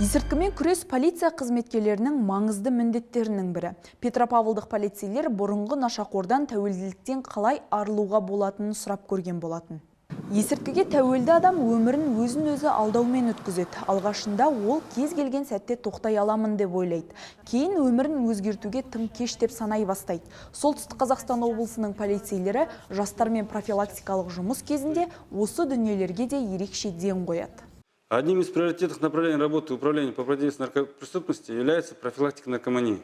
Есірткімен күрес – полиция қызметкерлерінің маңызды міндеттерінің бірі. Петропавлдық полицейлер бұрынғы нашақордан тәуелділіктен қалай арылуға болатынын сұрап көрген болатын. Есірткіге тәуелді адам өмірін өзін өзі алдаумен өткізеді. Алғашында ол кез келген сәтте тоқтай аламын деп ойлайды. Кейін өмірін өзгертуге тым кеш деп санай бастайды. Солтүстік Қазақстан облысының полицейлері жастармен профилактикалық жұмыс кезінде осы дүниелерге де ерекше ден қояды. Одним из приоритетных направлений работы Управления по противодействию наркопреступности является профилактика наркомании.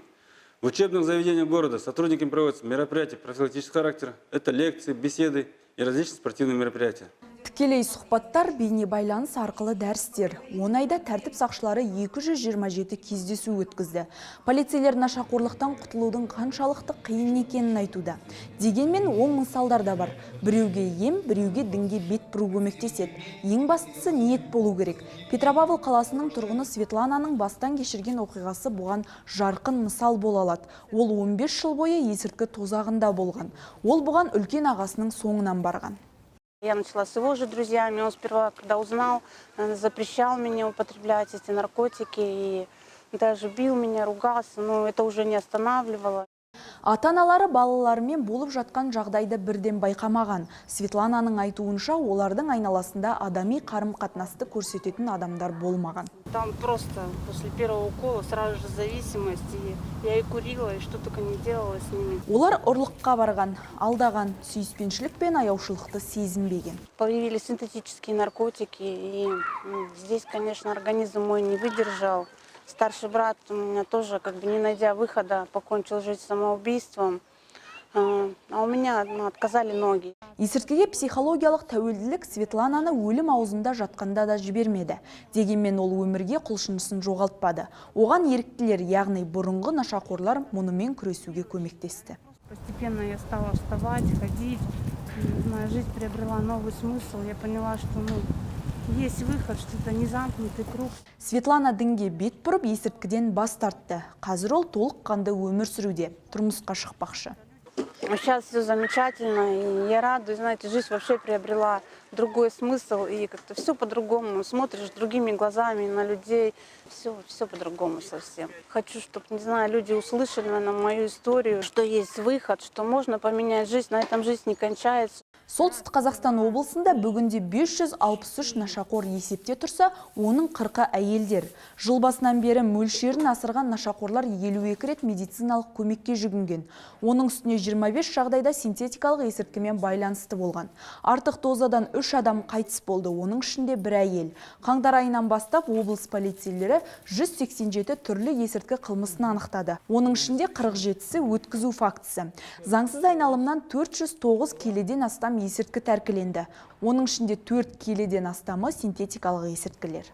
В учебных заведениях города сотрудниками проводятся мероприятия профилактического характера. Это лекции, беседы и различные спортивные мероприятия. Тікелей сұхбаттар, бейне байланыс арқылы дәрістер. 10 айда тәртіп сақшылары 227 кездесу өткізді. Полицейлер нашақорлықтан құтылудың қаншалықты қиын екенін айтуда. Дегенмен оң мысалдар да бар. Біреуге ем, біреуге дінге бет бұру көмектеседі. Ең бастысы, ниет болу керек. Петропавл қаласының тұрғыны Светлананың бастан кешірген оқиғасы бұған жарқын мысал бола алады. Ол 15 жыл бойы есірткі тозағында болған. Ол бұған үлкен ағасының соңынан барған. Я начала с его же друзьями. Он сперва, когда узнал, запрещал мне употреблять эти наркотики и даже бил меня, ругался, но это уже не останавливало. Ата-аналары балаларымен болып жатқан жағдайды бірден байқамаған. Светлананың айтуынша, олардың айналасында адами қарым-қатынасты көрсететін адамдар болмаған. Там просто после первого укола сразу же зависимость. И я и курила, и что только не делала с ними. Олар ұрлыққа барған, алдаған, сүйіспеншілік пен аяушылықты сезінбеген. Появились синтетические наркотики, и здесь, конечно, организм мой не выдержал. Старший брат у меня тоже, как бы не найдя выхода, покончил жизнь самоубийством. А у меня, ну, отказали ноги. Есірткіге психологиялық тәуелділік Светлананы өлім аузында жатқанда да жібермеді. Дегенмен ол өмірге құлшынысын жоғалтпады. Оған еріктілер, яғни бұрынғы нашақорлар, мұнымен күресуге көмектесті. Постепенно я стала вставать, ходить. Моя жизнь приобрела новый смысл. Я поняла, что, ну, есть выход, что это не замкнутый круг. Светлана дінге бет бұрып, есірткіден бас тартты. Қазір ол толыққанды өмір сүруде, тұрмысқа шықпақшы. Сейчас все замечательно, и я радуюсь, знаете, жизнь вообще приобрела другой смысл, и как-то все по-другому, смотришь другими глазами на людей, все, все по-другому совсем. Хочу, чтобы, не знаю, люди услышали, наверное, мою историю, что есть выход, что можно поменять жизнь, на этом жизнь не кончается. Солтүстік Қазақстан облысында бүгінде 563 нашақор есепте тұрса, оның 40-ы әйелдер. Жыл басынан бері мөлшерін асырған нашақорлар 52 рет медициналық көмекке жүгінген. Оның үстіне 25 жағдайда синтетикалық есірткімен байланысты болған. Артық дозадан 3 адам қайтыс болды, оның ішінде бір әйел. Қаңтар айынан бастап облыс полицейлері 187 түрлі есірткі қылмысын анықтады. Оның ішінде 47-сі өткізу фактісі. Заңсыз айналымнан 409 келіден астам есірткі тәркіленді. Оның ішінде 4 келіден астамы синтетикалық есірткілер.